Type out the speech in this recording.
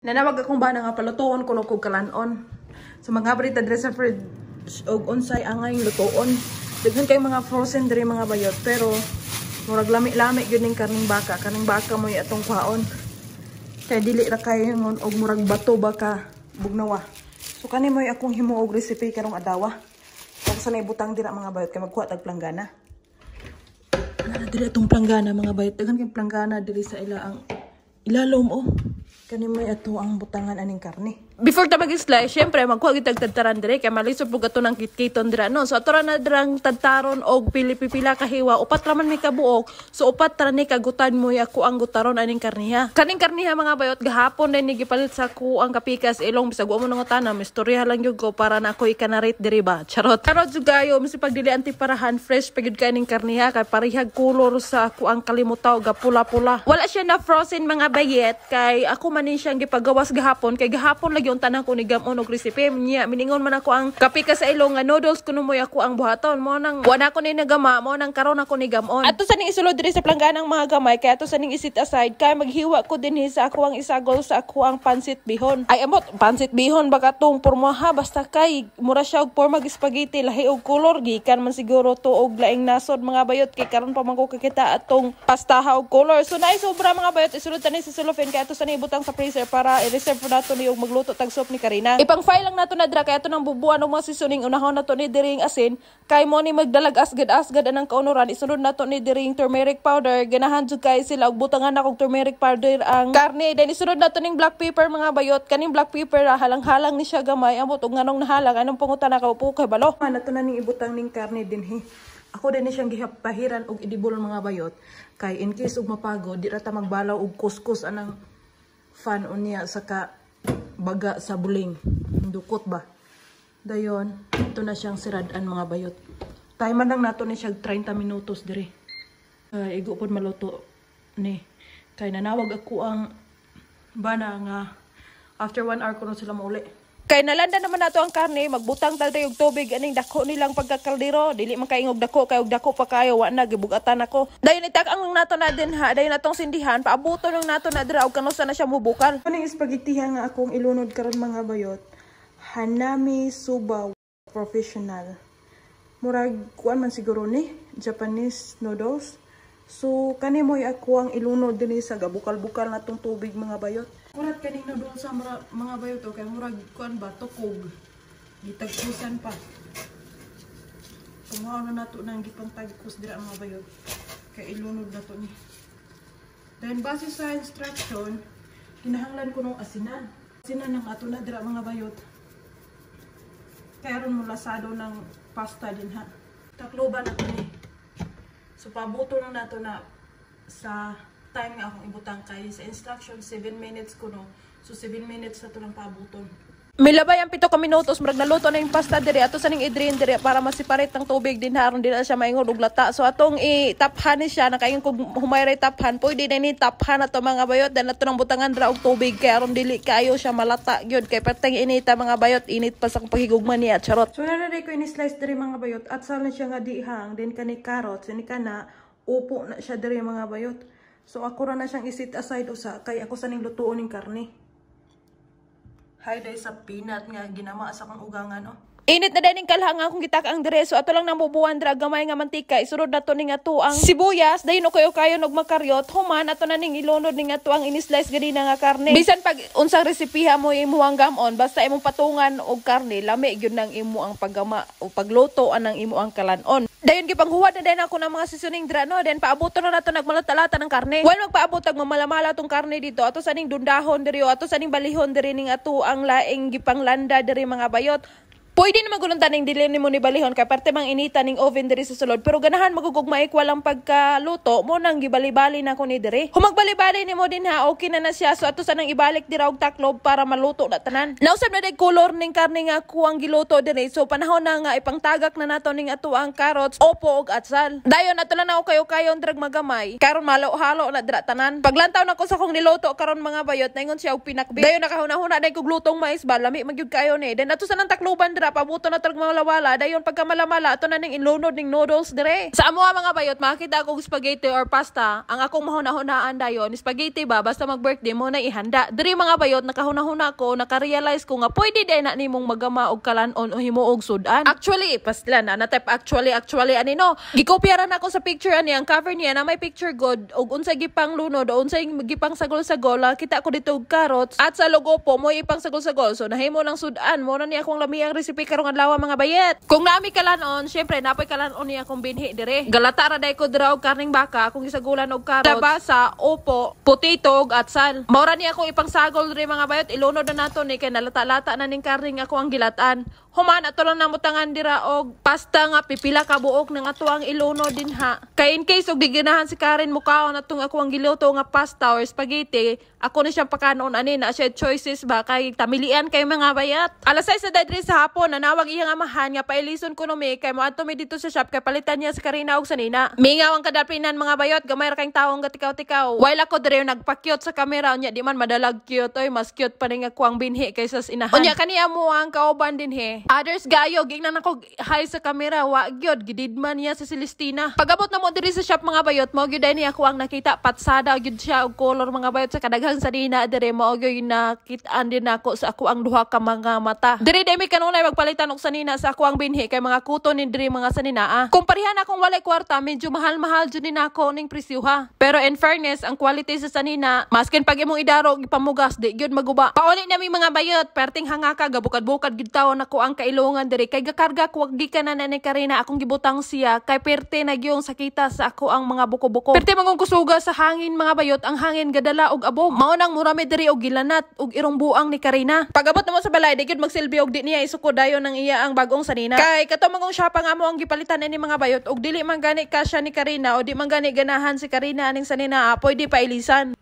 Nanawag akong bana nga palutoon kuno kog kalanon. So mga ta diri sa fridge og unsay angay lutoon. Daghan kay mga frozen diri, mga bayot, pero murag lami-lami gyud ning karning baka. Karning baka mo atong kuhaon. Kay dili ra kay ngon og murag bato ba ka bugnawa. So kani mo akong himuog recipe karong adlaw. Ako sa ibutang dira, mga bayot, kay magkuha tag planggana. Nara diri atong planggana, mga bayot. Daghan kay planggana diri sa ila ang ilalom oh. Kani may ato ang butangan aning karne. Before ta mag-slice, syempre magkuha gid tag tadtaran dire kay malisod pud ato ng kitkiton dira, no. So ato ra na dirang tadtaron og pili-pipila ka hiwa, upat ra man may kabuok. So upat ra ni kagutan mo ako ang gutaron aning karniha. Kaning karniha, mga bayot, gahapon din ni gipalit sa ko ang kapikas ilong bisag wa mo nangutana, mistorya lang gyud ko para na ako ikanarate diri ba. Charot. Charot jud kayo, masi pag dili antiparahan, fresh pa gyud kaning karniha kay parehag kolor sa ako ang kalimutaw, gapula-pula. Wala siya na frozen, mga bayet, kay ako man ni siyang gipagawas gahapon kay gahapon lagi unta ko ni gamon og recipe niya. Miningon man ako ang kape ka sa ilong nga noodles kuno mo ako ang buhaton mo nang wala ko ni nagama mo nang karon ako ni gamon. Ato sa ning isulod diri sa plangganang mga gamay kay ato sa ning isit aside kay maghiwa ko dinhi sa ako ang isagol sa ako ang pansit bihon. Ay, amot, pansit bihon baka tong pormaha, basta kay mura siya og porma spaghetti, lahi og kolor, gikan man siguro to og laing nasod, mga bayot, kay karon pa man ko kakita atong pastaha og color. So naay sobra, mga bayot, isulod tani sa cellophane kay ato sa ning ibutang sa freezer para i-reserve po nato ni og magluto tag soup ni Karina. Ipang-file lang nato na dira kay ato nang bubuan og mga seasoning. Unahon nato ni diring asin kay mo ni magdalag asgad-asgad anang kaunuran. Isunod nato ni diring turmeric powder. Ganahan jud kay sila og butangan na og turmeric powder ang karne. Then isunod nato ning black pepper, mga bayot. Kaning black pepper, halang-halang ni siya gamay. Amot og nganong nahalang anong pangutan ka po kay balo. Nato na ning ibutang ning karne dinhi. Ako din ni siyang gipahiran og idibol, mga bayot, kay in case og mapagod di ra ta magbalaw og kuskus anang fan unya sa ka baga sa buling. Dukot ba? Dayon, ito na siyang siradan, mga bayot. Time lang nato ni siya 30 minutos dire. Ay, igo pod maluto ni. Kay nanawag ako ang bana nga after 1 hour kuno sila mauli. Kay nalanda naman nato ang karne, magbutang tal og tubig aning dako nilang pagkakaldero. Dili man kay og dako kay og dako pa kayo wa na gibugatan ako. Dayon itak ang nato na din ha, dayon atong sindihan, paabuto nang nato na dira og kanusa na siya mubukal. Kaning spaghetti nga akong ilunod karon, mga bayot. Hanami Soba Professional. Murag kuan man siguro ni, Japanese noodles. So kani mo'y ako ang ilunod dinhi sa gabukal-bukal na tong tubig, mga bayot. Murag kaning noodles sa mura, mga bayot, okay, murag kuan ba, tukog. Gitagkusan pa. Kumuha na nato nang gipangtagkos dira, mga bayot. Kay ilunod na to ni. Then base sa instruction, kinahanglan ko nung asinan. Asinan ang ato na dira, mga bayot. Kaya ron mo lasado ng pasta din ha. Takloban ako ni. So pabuto na nato na sa time nga akong ibutang kay sa instruction 7 minutes ko no. So 7 minutes na to lang paabuton. Milabay ang 7 ka minutos, murag naluto na yung pasta diri. Ato sa ning i-drain diri para ma-separate ang tubig din haron di na siya maingon og lata. So atong i-taphan ni siya, nakaingon kog humay ray taphan, pwede na ni taphan ato, mga bayot, dan ato nang butangan dra og tubig kay aron dili kaayo siya malata gyud kay perteng inita, mga bayot, init pa sa akong paghigugma niya, charot. So na ko ini-slice diri, mga bayot, at sal na siya nga dihang then kani carrots ni kana upo na siya diri, mga bayot. So ako ra na siyang isit aside usa kay ako sa ning lutuon ning karne. Hi day sa peanut nga ginama sa akong ugangan oh. Init na din kalhang akong gitak ang dire, so ato lang nabubuan dira gamay nga mantika. Isunod nato ning ato ang sibuyas, dayon kayo kayo og makaryot, human ato na ning ilunod ning ato ang ini-slice ganina nga karne. Bisan pag unsang resipiha mo imo ang gamon, basta imong patungan og karne, lami gyud nang imo ang paggama o pagluto anang imo ang kalanon. Dayon gipanghuwad na din ako ng mga seasoning dra no, then paabuto na nato nagmalata-lata ng karne. While magpaabot ag mamalamala tong karne dito, ato sa ning dundahon diri o ato sa ning balihon diri ning ato ang laing gipanglanda diri, mga bayot. Pwede na maguluntan ning dili nimo ni balihon kay parte mang inita ning oven diri sa sulod, pero ganahan magugog maikwa lang pagkaluto mo nang gibali-bali na ko ni diri. Kung magbali-bali nimo din ha, okay na na siya. So ato sa nang ibalik dira og taklob para maluto na tanan. Nausab na day color ning karne nga kuang giluto diri. So panahon na nga ipangtagak na nato ning ato ang carrots, opo og atsal. Dayon ato lang na kayo kayon drag magamay. Karon malo-halo na dira tanan. Paglantaw na ko sa akong niluto karon, mga bayot, naingon siya og pinakbit. Dayon nakahuna-huna day kog lutong mais ba, lami magyud kayo ni. Then ato sa nang takloban dira. dira, pabuto na tag malawala. Dayon pagka malamala, ato na ning ilunod ning noodles dire. Sa amoa, mga bayot, makita akong spaghetti or pasta, ang akong mahuna-hunaan dayon, spaghetti ba, basta mag-birthday mo na ihanda. Diri, mga bayot, nakahuna-huna ko, naka-realize ko nga pwede din na nimong magama og kalanon o himuog sudan. Actually, paslan na na type actually actually ani no. Gikopyaran ako sa picture ani, ang cover niya na may picture god og unsay gipang lunod o unsay gipang sagol-sagol. Kita ko dito og carrots at sa logo po mo ipang sagol-sagol. So nahimo ng sudan mo na ni akong lamiang recipe karong adlaw, mga bayet. Kung naami kalanon, syempre napoy kalanon niya akong binhi dire. Galata ra day ko dira og karning baka akong gisagulan og carrots, labasa, upo, potato ug atsal. Mao ra ni akong ipangsagol dire, mga bayot. Ilunod na nato ni kay nalata-lata na ning karning ako ang gilatan. Human, ato lang namutangan dira og pasta nga pipila ka buok nang ato ang ilunod din ha. Kay in case og di ganahan si Karen mukaon atong ako ang giluto nga pasta or spaghetti, ako na siyang pakanon ani na siya choices ba kay tamilian kay, mga bayat. Alas 6 na diri sa hapon, nanawag iyang amahan nga pailison ko no mi kay moadto mi dito sa shop kay palitan niya sa Karina og sanina. Mingaw ang kadalpinan, mga bayot, gamay ra kayong tawong gatikaw-tikaw. While ako diri nagpa-cute sa kamera, unya di man madalag cute oy, mas cute pa ning ako ang binhi kaysa sa inahan. Unya kani amo ang kauban dinhi. Others gayo gingnan ako hi sa kamera, wa gyud gididman niya sa Celestina. Pagabot na mo diri sa shop, mga bayot, mao gyud ni ako ang nakita, patsada gyud siya og color, mga bayot, sa kadaghang sanina diri. Mao gyud nakitaan din nako sa ako ang duha ka mga mata. Diri dai mi kanunay magpalitan og sanina sa ako ang binhi kay mga kuto ni diri mga sanina ah. Kung parehan akong walay kwarta, medyo mahal-mahal jud ni nako ning presyo ha. Pero in fairness, ang quality sa sanina, maskin pag imong idaro ipamugas, di gyud maguba. Pauli na mi, mga bayot, perting hangaka, gabukad-bukad gyud tawon ako ang kailungan diri kay gakarga ko gikan na ni Karina akong gibutang siya kay perte na gyung sakita sa ako ang mga buko-buko. Perte mangong kusuga sa hangin, mga bayot, ang hangin gadala og abog. Mao nang murami diri og gilanat og irong buang ni Karina. Pagabot namo sa balay, di gyud magsilbi og di niya isuko dayon ang iya ang bagong sanina. Kay kato mangong siya pa nga mo ang gipalitan ni, mga bayot, og dili man gani kasya ni Karina o di man gani ganahan si Karina aning sanina, ah, pwede pa ilisan.